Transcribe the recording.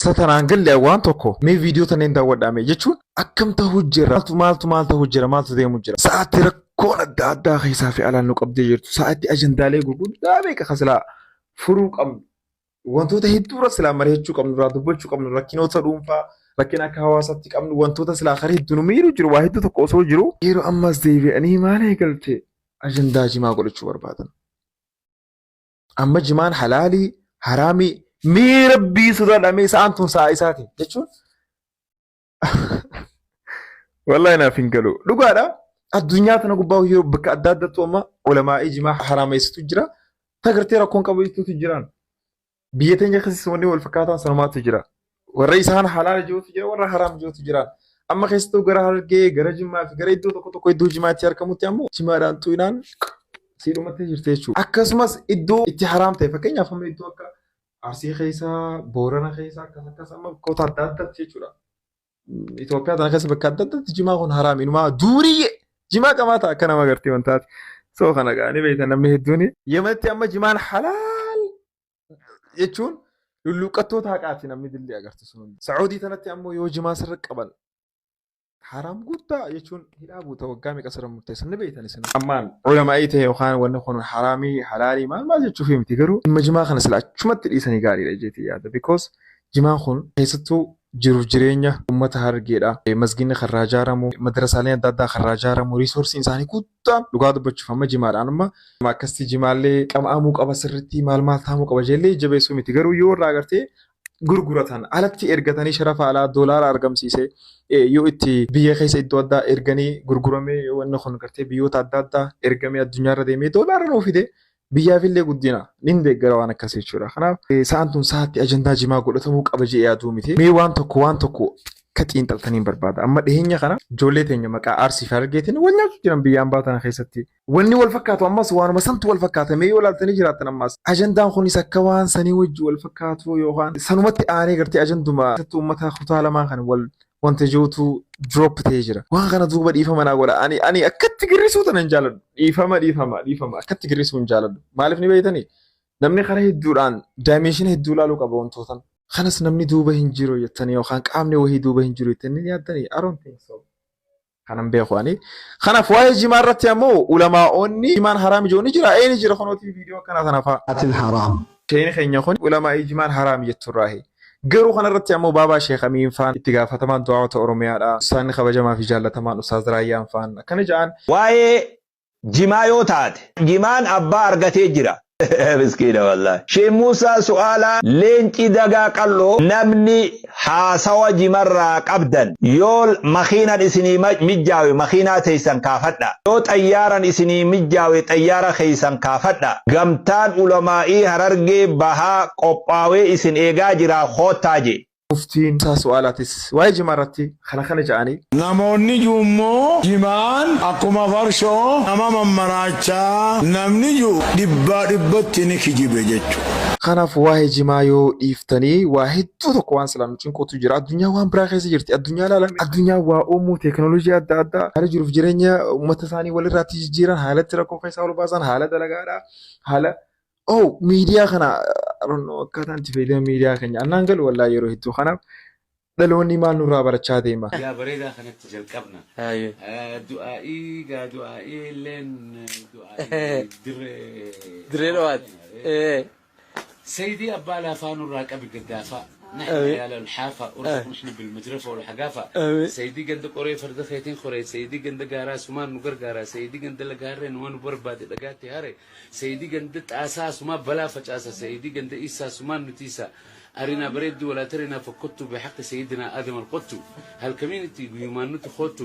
Isa tanaan galle waan tokko mee viidiyoo tanneen daawwadhaa mee jechuun akkam ta'uu jira, maaltu maaltu maal ta'uu jira, maaltu deemu jira. Sa'aatti rakkoon adda addaa keessaa fi alaan nu qabdee jirtu, sa'aatti ajandaalee gurguddaa meeqa kan silaa furuu qabnu, wantoota hedduu irra silaa mari'achuu qabnu, irraa dubbachuu qabnu, rakkinoota dhuunfaa, rakkina akka hawaasaatti qabnu, wantoota silaa karaa hedduu nu miidhuu jiru, waa hedduu tokko osoo jiru yeroo ammas deebi'anii maal eegalte ajandaa jimaa godhachuu barbaadan. Amma jimaan halaalii haraamii, mee Rabbii sodaadha, mee sa'aan tun sa'a isaati jechuun wallahi naaf hin galu. Dhugaadha. Addunyaa tana gubbaa yeroo bakka adda addaattu amma ulamaa'ii jimaa haraameessitu jira. Tagartee rakkoon qabu jechuutu jiraan. Biyya teenya keessatti wanni wal fakkaataan sanumaatu jira. Warra isaan halaala jirutu jira, warra haraam jirutu jira. Amma keessattuu gara Harargee, gara Jimmaa fi gara iddoo tokko tokko iddoo jimaatti argamutti ammoo jimaadhaan xu'inaan siidhumatti jirti jechuudha. Akkasumas iddoo itti haraam ta'e, fakkeenyaaf amma iddoo akka Arsii keessa, Boorana keessa, akkas akkas amma bakkoota adda addaatti jechuudha. Itoophiyaa tana keessa bakka adda addaatti jimaa kun haraam, inumaa duuriyyee jimaa qamaa ta'a akka nama gartee wantaati. So kana gaanii beektan namni hedduun. Yemanitti amma jimaan halaal jechuun lulluuqqattoota haqaati namni dillee agartu sun hundi. Saa'udii tanatti ammoo yoo jimaa sirra qaban haraam guddaa jechuun hidhaa buuta, waggaa meeqa sirra murteessan ni beektan isin. Ammaan ulamaa'ii ta'e yookaan wanni kun haraamii halaalii maal maal jechuuf miti, garuu dhimma jimaa kana sila achumatti dhiisanii gaariidha jeetii yaada. Because jimaan kun keessattuu jiruuf jireenya uummata Harargeedha. Masginni karraa ijaaramu, madrasaaleen adda addaa karraa ijaaramu, resourceiin isaanii guddaan dhugaa dubbachuuf amma jimaadhaan. Amma akkasitti jimaallee qama'amuu qaba, sirriitti maal maal taa'amuu qaba jeellee jabeessuu miti, garuu yoo irraa agartee gurguratan, alatti ergatanii sharafa alaa doolaara argamsiise, yoo itti biyya keessa iddoo addaa erganii gurguramee, yoo wanni kun gartee biyyoota adda addaa ergamee addunyaarra deemee doolaara nuu fide, biyyaafillee guddina nin deeggara waan akkasii jechuudha. Kanaaf sa'aan tun sa'aatti ajandaa jimaa godhatamuu qaba jedhee yaaduu miti. Mee waan tokko waan tokko akka xiinxaltaniin barbaada. Amma dhiyeenya kana ijoollee teenya maqaa Arsii fi Harargeetiin wal nyaachuu jiran biyya ambaa tana keessatti. Wanni wal fakkaatu ammas waanuma santu wal fakkaata. Mee yoo ilaaltanii jiraattan ammas ajandaan kunis akka waan sanii wajji wal fakkaatu yookaan sanumatti aanee gartee ajanduma uummata kutaa lamaan kan wal wanta jirutu drop ta'ee jira. Waan kana duuba dhiifama naa godha. Ani akkatti girrisuu tana hin jaaladhu. Dhiifama, dhiifama, dhiifama, akkatti girrisuu hin jaaladhu. Maaliif ni beektanii? Namni karaa hedduudhaan dimension hedduu ilaaluu qaba wantootan. Kanas namni duuba hin jiru jettanii yookaan qaamni wahii duuba hin jiru jettanii ni yaaddanii? I don't think so. Kanan beeku ani. Kanaaf waa'ee jimaa irratti ammoo ulamaa'onni jimaan haraam ijoo ni jira. Ee, ni jira, kunooti viidiyoo akkanaa tana fa'a. Atin haraam. Sheeni keenya kun ulamaa'ii jimaan haraam jetturraahi. Garuu kanarratti ammoo baabaa Sheekh Amiin faan, itti gaafatamaan du'aawota Oromiyaadha. Ustaanni kabajamaa fi jaallatamaan Ustaaz Raayyaan faan akkana ja'an. Waa'ee jimaa yoo taate, jimaan abbaa argatee jira. Miskiina wallahi. Sheekh Muusaa su'aalaa leenci dagaa qal'oo, namni haasawa jimarraa qabdan, yoo makiinan isinii mijjaawe makiinaa teessan kaafadha. Yoo xayyaaran isinii mijjaawe xayyaara keessan kaafadha. Gamtaan ulamaa'ii Harargee Bahaa qophaawee isin eegaa jira, koottaa je. Muftiin isaa su'aalaatis waa'ee jimaa irratti kana kana ja'anii. Namoonni juummoo jimaan akkuma farshoo nama mammaraachaa namni jiru dhibbaa dhibbatti ni kijibe jechuudha. Kanaaf waa'ee jimaa yoo dhiiftanii waa hedduu tokko waan silaa nu cinquutu jira. Addunyaa waan biraa keessa jirti. Addunyaa ilaalame. Addunyaa waa uumuu, teekinooloojii adda addaa, haala jiruuf jireenya uummata isaanii walirraatti jijjiiran, haala itti rakkoo keessaa ol baasan, haala dalagaadhaa, haala oh miidiyaa kana, I don't know, akkaataan itti fayyadama miidiyaa keenya annaan galu wallaahi yeroo hedduu. Kanaaf dhaloonni maal nurraa barachaa deema? Yaa bareedaa kanatti jalqabna. Hayyee. Du'aa'ii gaa, du'aa'ii illeen du'aa'ii dirree Dirree Dhawaati. سيدي أبا لا فانو راكب القدافة نحن عيال الحافة ارزق نحن بالمجرفة والحقافة. سيدي قند قري فرد خيتين خري، سيدي قند قارا سمان نقر قارا، سيدي قند لقارين وان برباد لقاتي هاري، سيدي قند أساس ما بلا فجأسا، سيدي قند إيسا سمان نتيسا، أرنا بريد ولا ترنا فكنت بحق سيدنا آدم القط هل كمينتي بيمان نتخوتو.